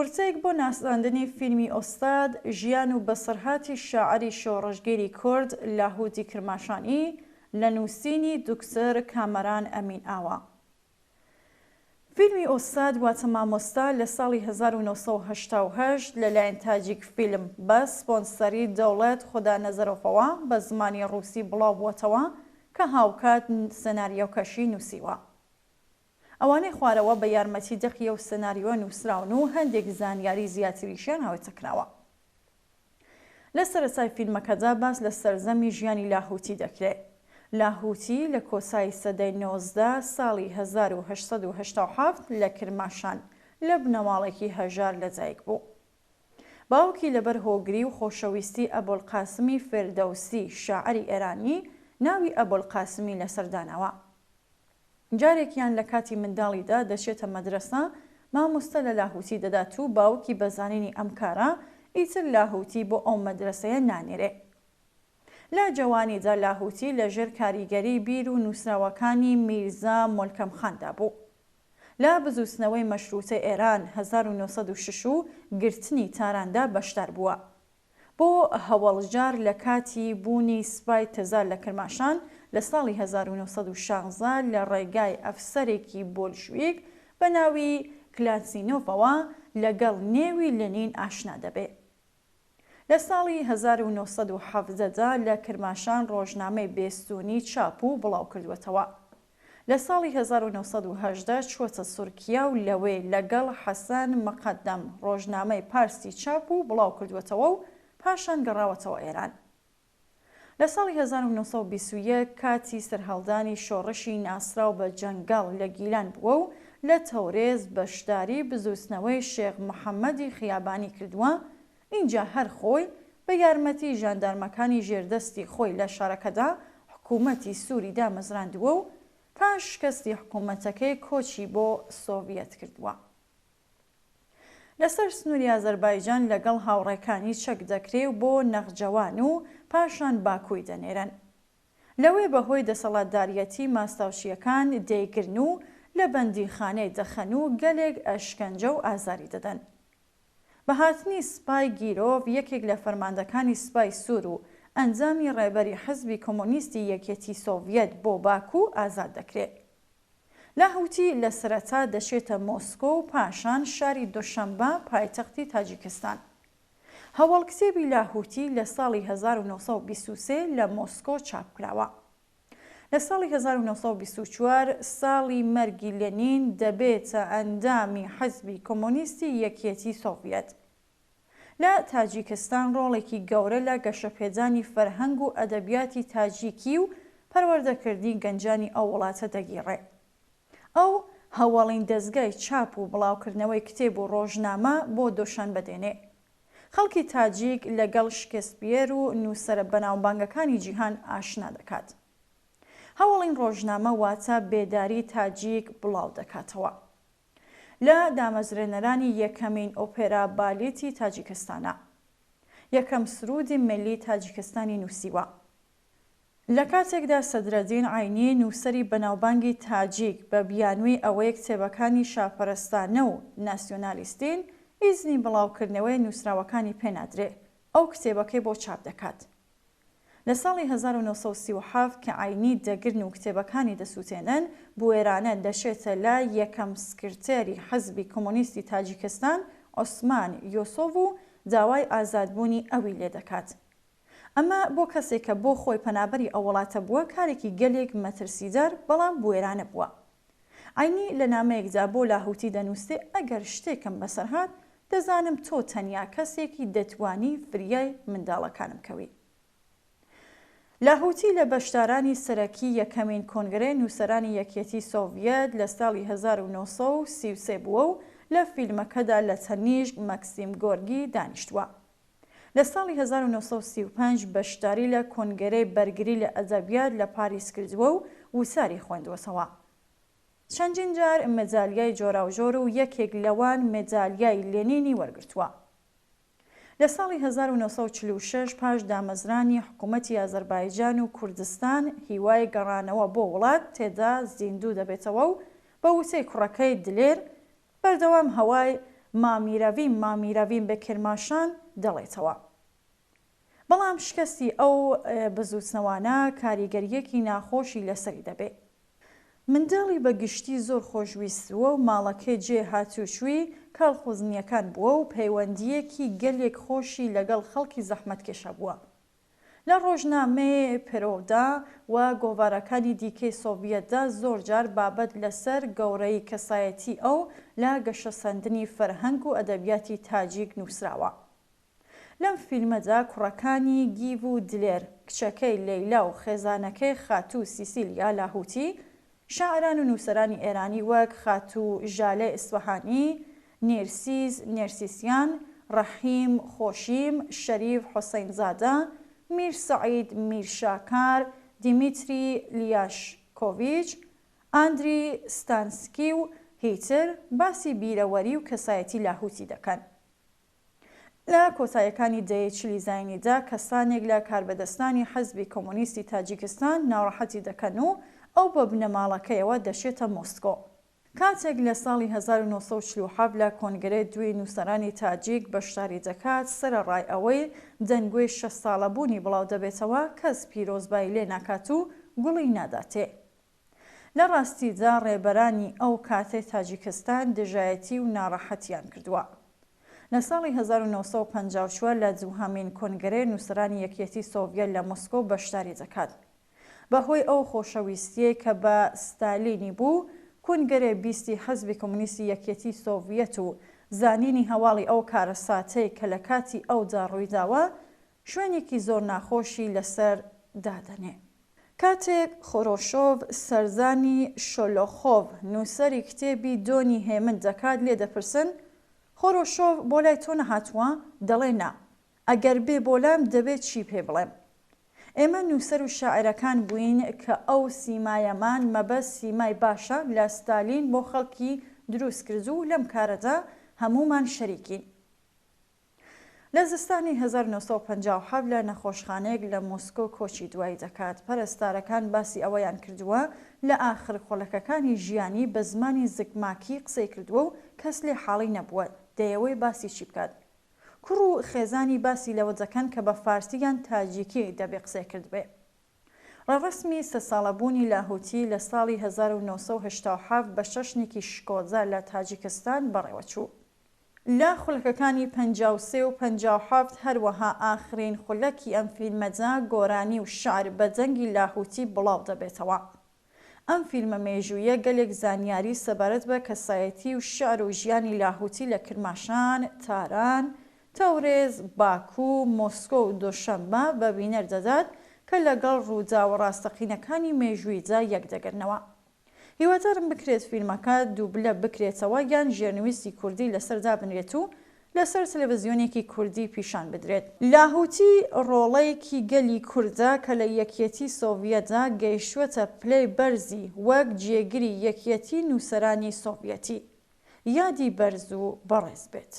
کورتەیەک بۆ ناساندنی فیلمی ئوستاد، ژیان و بەسەرهاتی شاعری شۆڕشگێری کورد لاهوتی کرماشانی لە نووسینی دوکتور کامەران ئەمین ئاوا. فیلمی ئوستاد واتە مامۆستا لە ساڵی 1988 لەلایەن تاجیک فیلم بە سپۆنسەری دەوڵەت خودانەزەرۆفەوە بە زمانی ڕووسی بڵاو بووەتەوە کە هاوکات سناریۆکەشی نووسیوە. ئەوانەی خوارەوە بە یارمەتی دەقی ئەو سناریۆ نووسراون و هەندێک زانیاری زیاتریشیان هاوێتەکراوە. لە سەرەتای فیلمەکەدا باس لە سەرزەمی ژیانی لاهوتی دەکرێ. لاهوتی لە کۆتایی سەدەی 19 ساڵی 1887 لە کرماشان لە بنەماڵێکی هەژار لەدایک بوو. باوکی لەبەر هۆگری و خۆشەویستی ئەبولقاسمی فێردەوسی شاعری ئێرانی ناوی ئەبولقاسمی لەسەر داناوە. جارێکیان لە کاتی منداڵیدا دەچێتە مەدرەسە، مامۆستا لە لاهوتی دەدات و باوکی بە زانینی ئەم کارە ئیتر لاهوتی بۆ ئەو مەدرەسەیە نانێرێ. لە جەوانیدا لاهوتی لە ژێر کاریگەری بیر و نووسراوەکانی میرزا مۆلکەم خاندا بوو. لە بزووتنەوەی مەشرووتەی ئێران 1906 و گرتنی تاراندا بەشدار بووە. بۆ هەوەڵجار لە کاتی بوونی سپای تزار لە کرماشان لە ساڵی 1916 لە ڕێگای ئەفسەرێکی بۆلشویک بە ناوی کلاتزینۆفەوە لەگەڵ نێوی لنین ئاشنا دەبێ. لە ساڵی 1917 دا لە کرماشان ڕۆژنامەی بێستوونی چاپ و بڵاو کردووەتەوە. لە ساڵی 1918 چووەتە سورکیا و لەوێ لەگەڵ حەسەن مقەدەم ڕۆژنامەی پارسی چاپ و بڵاو کردووەتەوە و پاشان گەڕاوەتەوە ئێران. لە ساڵی 1921 کاتی سەرهەڵدانی شۆڕشی ناسراو بە جەنگەڵ لە گیلان بووە و لە تەورێز بەشداری بزووتنەوەی شێخ محەمەدی خیابانی کردووە، ئینجا هەر خۆی بە یارمەتی ژاندارمەکانی ژێردەستی خۆی لە شارەکەدا حکوومەتی سووری دامەزراندووە و پاش شکستی حکوومەتەکەی کۆچی بۆ سۆڤیەت کردووە. لەسەر سنووری ئازەربایجان لەگەڵ هاوڕێکانی چەک دەکرێ و بۆ نەخجەوان و پاشان باکووی دەنێرن. لەوێ بە هۆی دەسەڵاتداریەتی ماستاوچییەکان دەیگرن و لە بەندیخانەی دەخەن و گەلێک ئەشکەنجە و ئازاری دەدەن. بە هاتنی سپای گیرۆڤ یەکێک لە فەرماندەکانی سپای سوور و ئەندامی ڕێبەری حزبی کۆمۆنیستی یەکێتی سۆڤیەت بۆ باکوو ئازاد دەکرێ. لاهوتی لە سەرەتا دەچێتە مۆسکۆ و پاشان شاری دوشەنبە پایتەختی تاجیکستان. هەوەڵ کتێبی لاهوتی لە ساڵی 1923 لە مۆسکۆ چاپ کراوە. لە ساڵی 1924 ساڵی مەرگی لێنین دەبێتە ئەندامی حزبی کۆمۆنیستی یەکیەتی سۆڤیەت. لە تاجیکستان ڕۆڵێکی گەورە لە گەشەپێدانی فەرهەنگ و ئەدەبیاتی تاجیکی و پەروەردەکردنی گەنجانی ئەو وڵاتە دەگیڕێ. ئەو هەوەڵین دەزگای چاپ و بڵاوکردنەوەی کتێب و ڕۆژنامە بۆ دۆشانبە دێنێ. خەڵکی تاجیک لەگەڵ شکسپیەر و نووسەرە بەناوبانگەکانی جیهان ئاشنا دەکات. هەوەڵین ڕۆژنامە واتە بێداری تاجیک بڵاو دەکاتەوە. لە دامەزرێنەرانی یەکەمین ئۆپێرا بالیتی تاجیکستانە. یەکەم سروودی میللی تاجیکستانی نووسیوە. لە کاتێکدا سەدرەدین عەینی نووسەری بەناوبانگی تاجیک بە بیانووی ئەوەی کتێبەکانی شاپەرستانە و ناسیۆنالیستین، ئیزنی بڵاوکردنەوەی نووسراوەکانی پێ نادرێ، ئەو کتێبەکەی بۆ چاپ دەکات. لە ساڵی 1937 کە عەینی دەگرن و کتێبەکانی دەسووتێنن، بوێرانە دەچێتە لای یەکەم سکرتێری حزبی کۆمۆنیستی تاجیکستان عوسمان یوسۆڤ و داوای ئازادبوونی ئەوی لێ دەکات. ئەمە بۆ کەسێک کە بۆ خۆی پەنابەری ئەو وڵاتە بووە کارێکی گەلێک مەترسیدار بەڵام بوێرانە بووە. عەینی لە نامەیەکدا بۆ لاهوتی دەنووسێ ئەگەر شتێکم بەسەر هات دەزانم تۆ تەنیا کەسێکی دەتوانی فریای منداڵەکانم کەوی. لاهوتی لە بەشدارانی سەرەکی یەکەمین کۆنگرەی نووسەرانی یەکیەتی سۆڤیەت لە ساڵی 1933 بووە و لە فیلمەکەدا لە تەنیشت مەکسیم گۆرگی دانیشتووە. لە ساڵی 1935 بەشداری لە کۆنگرەی بەرگری لە ئەدەبیات لە پاریس کردووە و وتاری خوێندووەتەوە. چەندین جار مەدالیای جۆراوجۆر و یەکێک لەوان مەدالیای لێنینی وەرگرتووە. لە ساڵی 1946 پاش دامەزرانی حکوومەتی ئازەربایجان و کوردستان هیوای گەڕانەوە بۆ وڵات تێدا زیندوو دەبێتەوە و بە وتەی کوڕەکەی دلێر بەردەوام هەوای ما میرویم ما میرویم به کرماشان دەڵێتەوە. بەڵام شکستی ئەو بزووتنەوانە کاریگەرییەکی ناخۆشی لەسەری دەبێ. منداڵی بە گشتی زۆر خۆشویستووە و ماڵەکەی جێ هاتوچووی کاڵخوزنییەکان بووە و پەیوەندییەکی گەلێک خۆشی لەگەڵ خەڵکی زەحمەتکێش هەبووە. لە ڕۆژنامەی پرۆڤدا و گۆڤارەکانی دیکەی سۆڤیەتدا زۆر جار بابەت لەسەر گەورەیی کەسایەتی ئەو لە گەشەسەندنی فەرهەنگ و ئەدەبیاتی تاجیک نووسراوە. لەم فیلمەدا کوڕەکانی گیڤ و دلێر، کچەکەی لەیلا و خێزانەکەی خاتوو سیسیلیا لاهوتی، شاعران و نووسەرانی ئێرانی وەک خاتوو ژالە ئیسفەهانی، نێرسیس نێرسیسیان، ڕەحیم خۆشیم، شەریف حوسەینزادە، میر سەعید میرشاکار، دیمیتری لیاشکۆڤیچ، ئاندری ستانسکی و هیتر باسی بیرەوەری و کەسایەتی لاهوتی دەکەن. لە کۆتاییەکانی دەیەی چلی زاینیدا کەسانێک لە کاربەدەستانی حزبی کۆمۆنیستی تاجیکستان ناڕەحەتی دەکەن و ئەو بە بنەماڵەکەیەوە دەچێتە مۆسکۆ. کاتێک لە ساڵی 1947 لە کۆنگرەی دووی نووسەرانی تاجیک بەشداری دەکات، سەرەڕای ئەوەی دەنگۆی شەست ساڵە بوونی بڵاودەبێتەوە، کەس پیرۆزبایی لێ ناکات و گوڵی ناداتێ. لە ڕاستیدا ڕێبەرانی ئەو کاتەی تاجیکستان دژایەتی و ناڕەحەتیان کردووە. لە ساڵی 1954 لە دووهەمین کۆنگرەی نووسەرانی یەکیەتی سۆڤیەت لە مۆسکۆ بەشداری دەکات. بە هۆی ئەو خۆشەویستیەی کە بە ستالینی بوو، کونگرەی بیستی حزبی کۆمۆنیستی یەکیەتی سۆڤیەت و زانینی هەواڵی ئەو کارەساتەی کە لە کاتی ئەودا ڕوویداوە، شوێنێکی زۆر ناخۆشی لەسەر دادەنێ. کاتێک خۆرۆشۆڤ سەردانی شۆلۆخۆڤ، نووسەری کتێبی دۆنی هێمن دەکات لێ دەپرسن، خۆرۆشۆڤ بۆ لای تۆ نەهاتووە؟ دەڵێ نا. ئەگەر بێ بۆ لام دەبێ چی پێ بڵێم؟ ئێمە نووسەر و شاعێرەکان بووین کە ئەو سیمایەمان، مەبەست سیمای باشە، لە ستالین بۆ خەڵکی دروست کرد و لەم کارەدا هەموومان شەریکین. لە زستانی 1957 لە نەخۆشخانەیەک لە مۆسکۆ کۆچی دوایی دەکات. پەرستارەکان باسی ئەوەیان کردووە لە ئاخر خولەکەکانی ژیانی بە زمانی زگماکی قسەی کردووە و کەس لێ حاڵی نەبووە دەیەوەی باسی چی بکات. کوڕ و خێزانی باسی لەوە دەکەن کە بە فارسی یان تاجیکی دەبێ قسەی کردبێ. ڕێوڕەسمی سەدساڵەبوونی لاهوتی لە ساڵی 1987 بە چەشنێکی شکۆدار لە تاجیکستان بەڕێوەچوو. لە خولەکەکانی 53 و 57 هەروەها ئاخرین خولەکی ئەم فیلمەدا گۆرانی و شعر بە دەنگی لاهوتی بڵاو دەبێتەوە. ئەم فیلمە مێژوویە گەلێک زانیاری سەبارەت بە کەسایەتی و شیعر و ژیانی لاهوتی لە کرماشان، تاران، تەورێز، باکو، مۆسکۆ و دۆشەنبە بە بینەر دەدات کە لەگەڵ ڕووداوە ڕاستەقینەکانی مێژوویدا یەک دەگرنەوە. هیوادارم بکرێت فیلمەکە دووبلە بکرێتەوە یان ژێرنویسی کوردی لەسەر دابنرێت و لەسەر تەلەڤزیۆنێکی کوردی پیشان بدرێت. لاهوتی ڕۆڵەیەکی گەلی کوردە کە لە یەکیەتی سۆڤیەتدا گەیشتووەتە پلەی بەرزی وەک جێگری یەکیەتی نووسەرانی سۆڤیەتی. یادی بەرز و بەڕێز بێت.